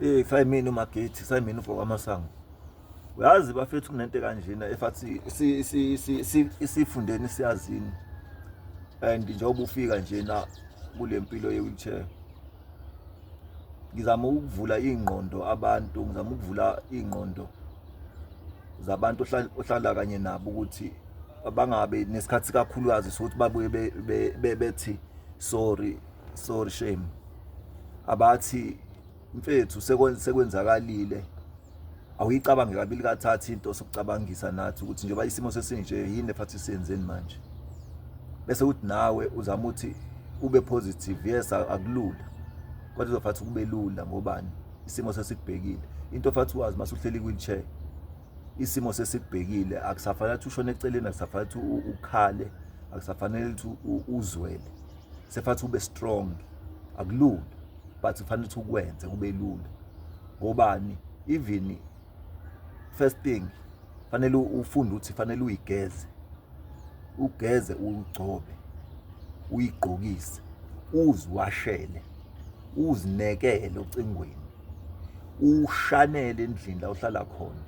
Eh kusayimini uMagethi, kusayimini ufoka amasango. Uyazi bafethu kunento kanjena efathi si si si isifundeni siyazini. And njengoba ufika njena kule mpilo ye wheelchair. Ngizama ukuvula ingqondo abantu, ngizama ukuvula ingqondo zabantu ohlala kanye nabo ukuthi bangabe nesikhathi kakhulukazi sokuthi babuye bethi sorry sorry shame abathi mfethu sekwenzakalile awuyicabange kabili kathathu into sokucabangisa nathi ukuthi njengoba isimo sesinje yini efathi siyenzeni manje bese uthi nawe uzama ukuthi ube positive yes akulula kodwa uzofathi kube lula ngobani isimo sesikubhekile into ofathi wazi masuhleli kwi-wheelchair isimo sesikubhekile akusafanele ukuthi ushone eceleni akusafanele ukuthi ukhale akusafanele ukuthi uzwele sefathi ube strong akulula but kufanele ukuthi ukwenze kube lula ngobani even first thing fanele ufunde ukuthi fanele uyigeze ugeze uyigcobe uyigqokise uziwashele uzinekele ocingweni ushanele endlini la uhlala khona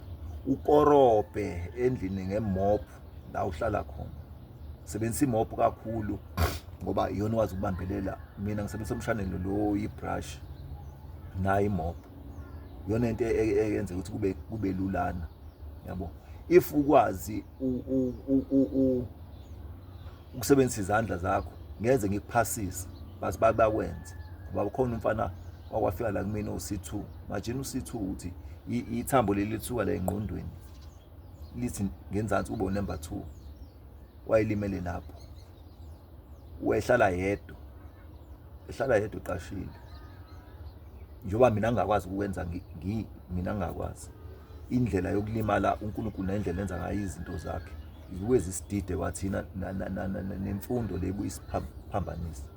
ukorobhe endlini ngemop la uhlala khona sebenzisa imop kakhulu ngoba iyona wazi ukubambelela mina ngisebenzisa umshanelo lo ibrush nayo imop iyona into eyenza ukuthi kube kube lulana yabo if ukwazi ukusebenzisa izandla zakho ngeze ngikuphasise basi bakwenze ngoba khona umfana wakwafika la kumina u-C2 imagine u-C2 ukuthi ithambo leli lithuka la engqondweni lithi ngenzansi ube unumber 2 wayelimele lapho wehlala yedwa ehlala yedwa eqashile njengoba mina ngingakwazi ukwenza ngi mina ngingakwazi indlela yokulimala uNkulunkulu nendlela enza ngayo izinto zakhe iwezi isidide kwathina nemfundo le buyisiphambanisa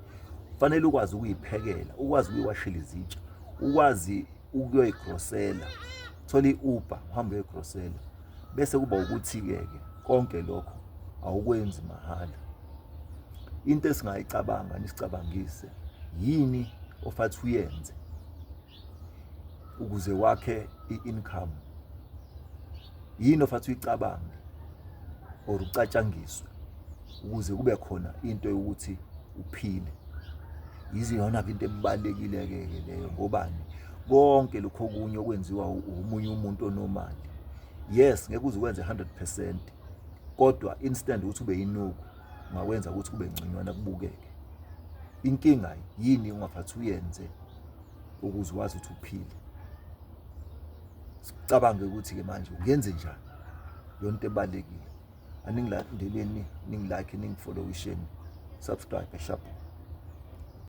fanele ukwazi ukuyiphekela ukwazi ukuyiwashela izitsha ukwazi ukuyoyigrosela thola i-Uber uhambe uyoyigrosela bese kuba ukuthi-ke ke konke lokho awukwenzi mahhala into esingayicabanga nisicabangise yini ofathi uyenze ukuze wakhe i-income yini ofathi uyicabange or ucatshangiswe ukuze kube khona into yokuthi uphile yiziyona-ke into ebalulekile-ke ke leyo ngobani konke lokho okunye okwenziwa omunye umuntu onomali yes ngeke uze ukwenze 100% kodwa instant ukuthi ube yinuku ungakwenza ukuthi kube ngconywana kubukeke inkinga yini ungafathi uyenze ukuze wazi ukuthi uphile sicabange ukuthi-ke manje ungenze njani yonto ebalulekile aningilandeleni ningilike ningifollowisheni subscribe sharp.